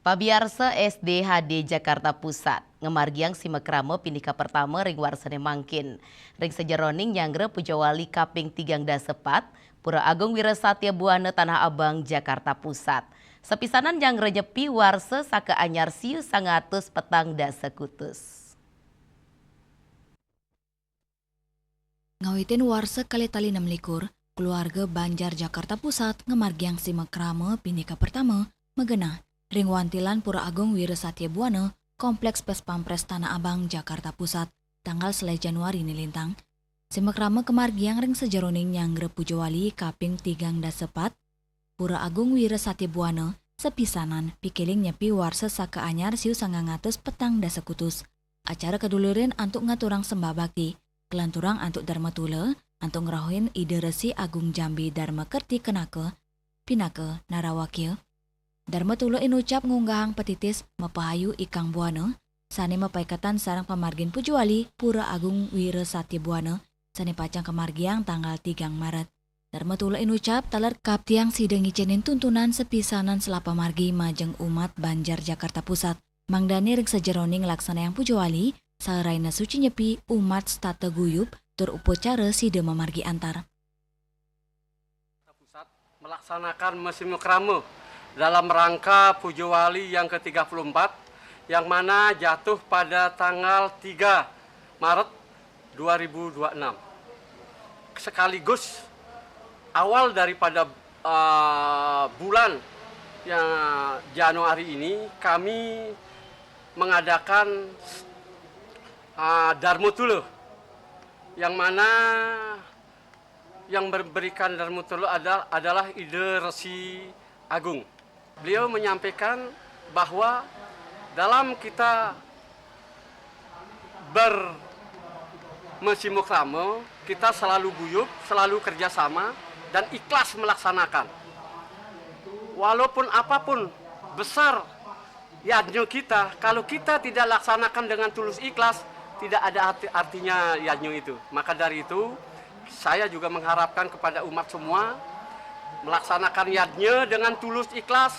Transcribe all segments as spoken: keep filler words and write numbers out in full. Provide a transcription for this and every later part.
Pabiarsa, S D H D Jakarta Pusat ngamargiang simakrama pinih kapertama ring warsane mangkin. Ring sajeroning nyanggra pujawali kaping tigang dasa pat, Pura Agung Wirasatya Buana, Tanah Abang, Jakarta Pusat. Sapisanan nyanggra nyepi warsa saka anyar siu sangatus petang dasa kutus. Ngawitin warsa kalih tali nem likur, keluarga Banjar Jakarta Pusat ngamargiang simakrama pinih kapertama magenah ring wantilan Pura Agung Wirasatya Buana, Kompleks Pas Pampres, Tanah Abang, Jakarta Pusat, tanggal selawe Januari nilintang. Simakrama kamargiang ring sajeroning nyanggra pujawali kaping tigang dasa pat, Pura Agung Wirasatya Buana, sapisanan pikiling nyepi warsa saka anyar siu sangang atus petang dasa kutus. Acara kadulurin antuk ngaturang sembah bakti, kalanturang antuk Darma Tula, antuk ngrauhin Ida Resi Agung Jambi Darma Kerti Kenaka, pinaka narawakya. Darma Tula inucap ngunggahang patitis mapahayu ikang buana, sane mapaiketan sareng pamargin pujawali Pura Agung Wirasatya Buana, sane pacang kamargiang tanggal tigang Maret. Darma Tula inucap taler kaptiang sida ngicenin tuntunan sapisanan selapa margi majeng umat Banjar Jakarta Pusat, mangdane ring sajeroning nglaksanayang pujawali, saha rahina suci nyepi umat setata guyub tur upacara sida mamargi antar. Pusat melaksanakan masimakrama dalam rangka pujawali yang ketiga puluh empat, yang mana jatuh pada tanggal tiga Maret dua ribu dua enam. Sekaligus awal daripada, eh, bulan yang Januari ini, kami mengadakan, eh, Darma Tula, yang mana yang memberikan Darma Tula ada-, adalah Ida Resi Agung. Beliau menyampaikan bahwa dalam kita bermasimakrama, kita selalu guyub, selalu kerjasama, dan ikhlas melaksanakan. Walaupun apapun besar yadnya kita, kalau kita tidak laksanakan dengan tulus ikhlas, tidak ada arti, artinya yadnya itu. Maka dari itu, saya juga mengharapkan kepada umat semua melaksanakan yadnya dengan tulus ikhlas,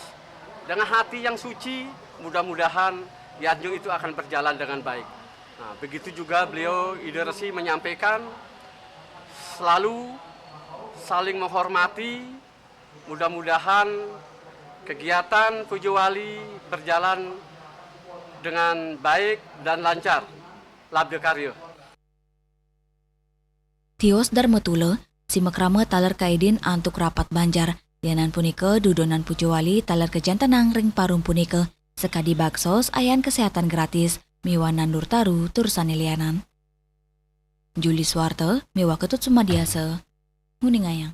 dengan hati yang suci. Mudah-mudahan yadnya itu akan berjalan dengan baik. Nah, begitu juga beliau, Ida Resi, menyampaikan selalu saling menghormati. Mudah-mudahan kegiatan Pujawali berjalan dengan baik dan lancar. Labda karya. Tios Darma Tula, simakrama taler kaidin antuk rapat banjar. Lianan punika, dudonan pujawali taler kajantenang ring parum punika, sakadi baksos, ayan kesehatan gratis, miwah nandur taru, tur sane lianan. Juli Swarta miwah Ketut Sumadiasa nguningayang.